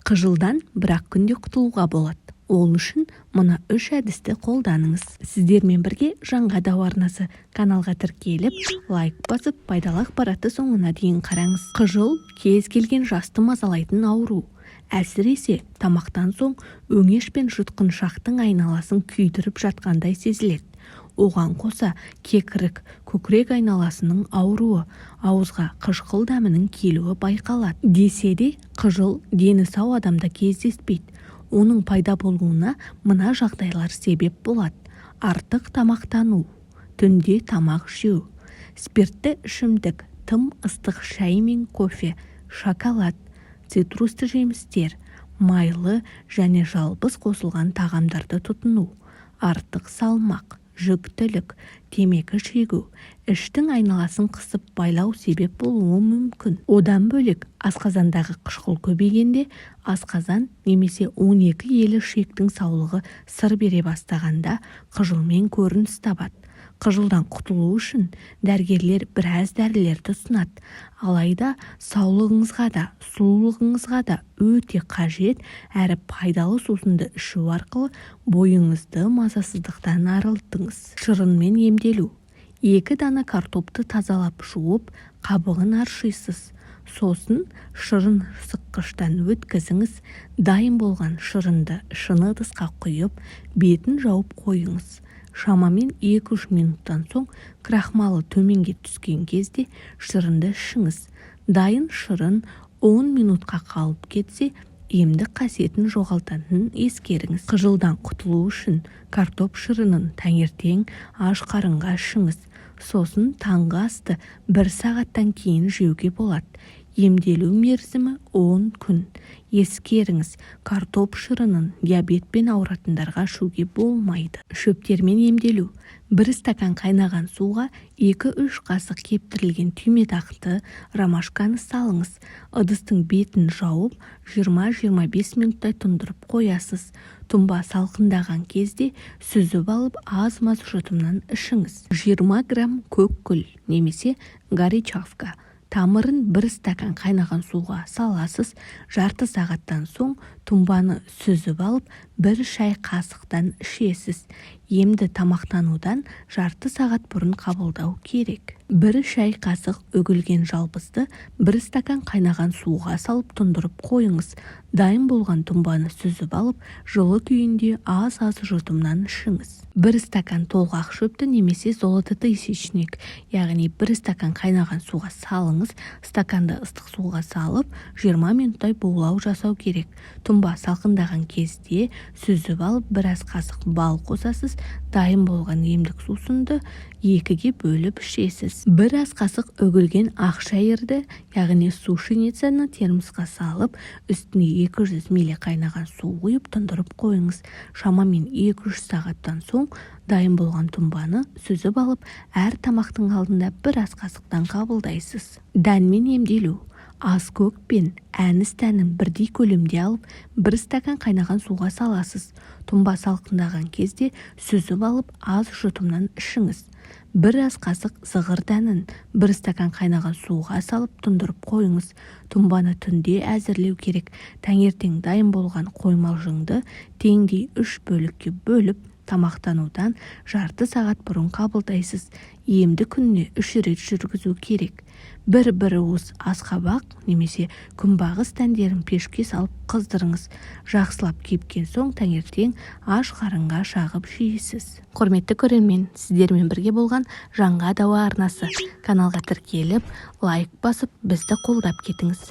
Қыжылдан бір-ақ күнде құтылуға болады. Ол үшін мына үш әдісті қолданыңыз. Сіздермен бірге Жанға дауа арнасы. Каналға тіркеліп, лайк басып, пайдалы ақпаратты соңына дейін қараңыз. Қыжыл – кез келген жасты мазалайтын ауру. Әсіресе тамақтан соң өңеш пен жұтқыншақтың айналасын күйдіріп жатқандай сезіледі. Оған қоса кекірік, көкірек айналасының ауруы, ауызға қышқыл дәмінің келуі байқалады. Десе де, қыжыл дені сау адамда кездеспейді. Оның пайда болуына мына жағдайлар себеп болады: артық тамақтану, түнде тамақ жеу, спиртті ішімдік, тым ыстық шай мен кофе, шоколад, цитрусты жемістер, майлы және жалбыз қосылған тағамдарды тұтыну, артық салмақ, жүктілік, темекі шегу, іштің айналасын қысып байлау себеп болуы мүмкін. Одан бөлек, асқазандағы қышқыл көбейгенде, асқазан немесе 12 елі ішектің саулығы сыр бере бастағанда қыжылмен көрініс табады. Қыжылдан құтылу үшін дәрігерлер біраз дәрілерді ұсынады. Алайда саулығыңызға да, сұлулығыңызға да өте қажет әрі пайдалы сусынды ішу арқылы бойыңызды мазасыздықтан арылтыңыз. Шырынмен емделу. 2 дана картопты тазалап жуып, қабығын аршисыз. Сосын шырын сыққыштан өткізіңіз. Дайын болған шырынды шыны ыдысқа құйып, бетін жауып қойыңыз. Шамамен 2-3 минуттан соң крахмалы төменге түскен кезде шырынды ішіңіз. Дайын шырын 10 минутқа қалып кетсе, емдік қасиетін жоғалтатынын ескеріңіз. Қыжылдан құтылу үшін картоп шырынын таңертең аш қарынға ішіңіз. Сосын таңғы асты бір сағаттан кейін жеуге болады. Емделу мерзімі 10 күн. Ескеріңіз, картоп шырынын диабетпен ауыратындарға ішуге болмайды. Шөптермен емделу. 1 стакан қайнаған суға 2-3 қасық кептірілген түйметақты, ромашканы салыңыз. Ыдыстың бетін жауып, 20-25 минуттай тұндырып қоясыз. Тұнба салқындаған кезде сүзіп алып, аз-маз жұтымнан ішіңіз. 20 грамм көк гүл немесе горечавка тамырын 1 стакан қайнаған суға саласыз. Жарты сағаттан соң тұнбаны сүзіп алып, 1 шай қасықтан ішесіз. Емді тамақтанудан жарты сағат бұрын қабылдау керек. 1 шай қасық үгілген жалбызды 1 стакан қайнаған суға салып тұндырып қойыңыз. Дайын болған тұнбаны сүзіп алып, жылы күйінде аз-аз жұтымнан ішіңіз. 1 стакан толғақ шөпті немесе золототысячник, яғни 1 стакан қайнаған суға салыңыз. Стаканды ыстық суға салып, 20 минуттай булау жасау керек. Тұнба салқындаған кезде сүзіп алып, біраз қасық бал қосасыз. Дайын болған емдік сусынды 2-ге бөліп ішесіз. 1 ас қасық үгілген ақ шайырды, яғни сушеницаны термосқа салып, үстіне 200 мл қайнаған су құйып, тұндырып қойыңыз. Шамамен 2-3 сағаттан соң дайын болған тұнбаны сүзіп алып, әр тамақтың алдында бір ас қасықтан қабылдайсыз. Дәнмен емделу. Аскөк пен әніс дәнін бірдей көлемде алып, 1 стакан қайнаған суға саласыз. Тұнба салқындаған кезде сүзіп алып, аз жұтымнан ішіңіз. 1 ас қасық зығыр дәнін 1 стакан қайнаған суға салып тұндырып қойыңыз. Тұнбаны түнде әзірлеу керек. Таңертең дайын болған қоймалжыңды теңдей 3 бөлікке бөліп, тамақтанудан жарты сағат бұрын қабылдайсыз. Емді күніне 3 рет жүргізу керек. Бір-бір уыс асқабақ немесе күнбағыс дәндерін пешке салып қыздырыңыз. Жақсылап кепкен соң таңертең аш қарынға шағып жейсіз. Құрметті көрермен, сіздермен бірге болған Жанға дауа арнасы. Каналға тіркеліп, лайк басып, бізді қолдап кетіңіз.